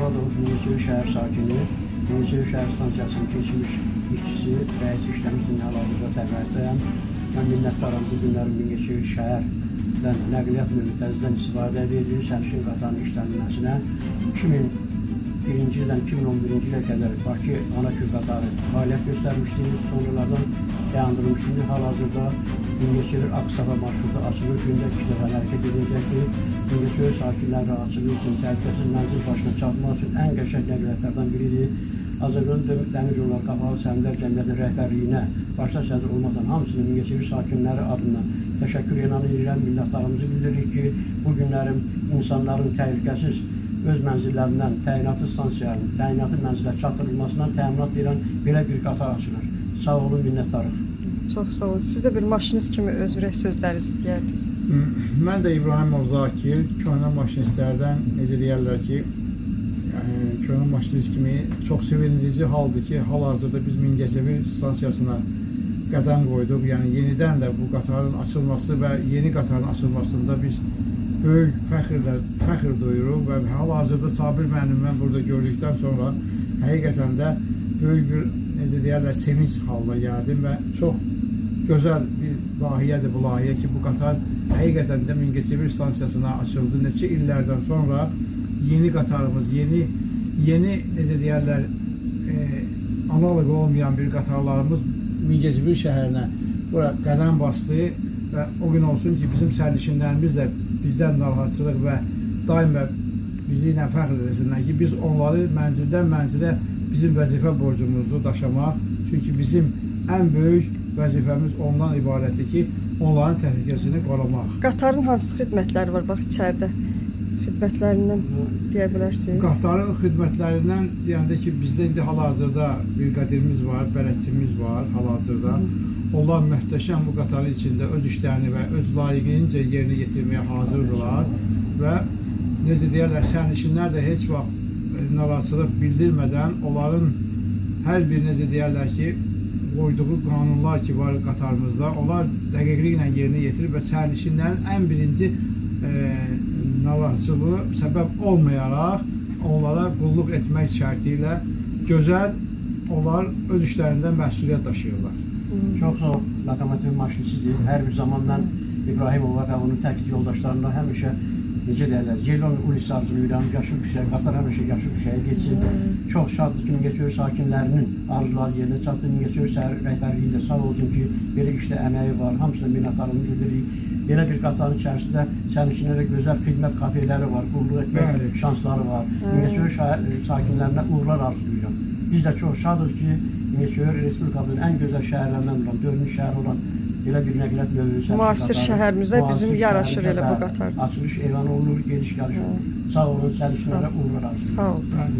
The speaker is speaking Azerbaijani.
Muradov, Mingəçevir şəhər sakini, Mingəçevir şəhər stansiyasının keçmiş işçisi, rəis işləmişdim, hal-hazırda təqaüddəyəm. Mən minnətdaram bu günləri Mingəçevir şəhərdən nəqliyyat növü təzədən istifadə edilir, sərnişin qatarının işlənilməsinə 2001-ci ildən 2011-ci ilə qədər Bakı ana kür qatarı fəaliyyət göstərmişdi, sonralardan dayandırılmışdı. İndi hal-hazırda Mingəçevir Ağstafa marşrutu açılır, gündə 2 dəfə hərəkət edəcəkdir. Mingəçevir sakinləri rahatçılığı üçün, təhlükəsiz mənzil başına çatmaq üçün ən qəşəng nəqliyyatlardan biridir. Azərbaycan Dəmir Yolları Qapalı Səhmdar Cəmiyyətinin rəhbərliyinə başda sədr olmaqla hamısını Mingəçevir sakinləri adından təşəkkür elan edirəm, minnətdarlığımızı bildiririk ki, bu günlərin insanların təhlükəsiz öz mənzillərindən təyinatlı stansiyaların, təyinatlı mənzilə çatdırılmasına təminat verən belə bir qatar açılır. Sağ olun, minnətdarıq. Çox sağ olun. Siz də bir maşinist kimi öz ürək sözlərinizi deyərdiniz. Mən də İbrahimov Zakir, köhnə maşinistlərdən necə deyərlər ki, yəni, köhnə maşinist kimi çox sevindirici haldır ki, hal-hazırda biz Mingəçevir stansiyasına qədəm qoyduq. Yəni yenidən də bu qatarın açılması və yeni qatarın açılmasında biz böyük fəxr duyuruq və hal-hazırda Sabir müəllimi mən burada gördükdən sonra həqiqətən də böyük bir necə deyərlər sevinç halına gəldim və çox gözəl bir layihədir bu layihə ki, bu qatar həqiqətən də Mingəçevir stansiyasına açıldı. Neçə illərdən sonra yeni qatarımız, yeni necə deyərlər, analoq olmayan bir qatarlarımız Mingəçevir şəhərinə bura qədəm bastı və o gün olsun ki, bizim sərnişinlərimiz də bizdən narahatçılıq və daima bizi ilə fəxr etsinlər ki, biz onları mənzildən mənzilə bizim vəzifə borcumuzu daşımaq. Çünki bizim ən böyük vəzifəmiz ondan ibarətdir ki, onların təhlükəsini qorumaq. Qatarın hansı xidmətləri var bax içəridə? Xidmətlərindən deyə bilərsiniz. Qatarın xidmətlərindən deyəndə ki, bizdə indi hal-hazırda briqadirimiz var, bələdçimiz var hal-hazırda. Onlar möhtəşəm bu qatarın içində öz işlərini və öz layiqincə yerinə yetirməyə hazırdırlar və necə deyərlər, sərnişinlər də heç vaxt narahatçılıq bildirmədən onların hər bir necə deyərlər ki, qoyduğu qanunlar ki var qatarımızda, onlar dəqiqliklə yerinə yetirir və sərnişinlərin ən birinci narahatçılığı səbəb olmayaraq onlara qulluq etmək şərti ilə gözəl onlar öz işlərində məsuliyyət daşıyırlar. Çox sağ ol, lokomotiv maşinistisidir. Hər bir zaman mən İbrahimova və onun təklik yoldaşlarına həmişə necə deyərlər, Ceylan Ulis arzulayıram, yaşıl küçəyə, qatar həmişə yaşıl küçəyə getsin. Çox şaddır ki, Mingəçevir sakinlərinin arzuları yerinə çatdı. Mingəçevir şəhər rəhbərliyində sağ olsun ki, belə işdə əməyi var. Hamısına minnətdarlığımı bildiririk. Belə bir qatarın içərisində sərnişinlərə gözəl xidmət kafeləri var, qulluq etmək şansları var. Mingəçevir şəhər sakinlərinə uğurlar arzulayıram. Biz də çox şadıq ki, Mingəçevir Respublikamızın ən gözəl şəhərlərindən olan, dördüncü şəhər olan belə bir nəqliyyat növü sərnişin Müasir qatarı, şəhərimizə bizim müasir yaraşır şəhərimizə elə bu bəli, qatar. Açılış elan olunur, gediş gəliş olur. Sağ olun, sərnişinlərə uğurlar arzulayıram. Sağ olun. Bəli.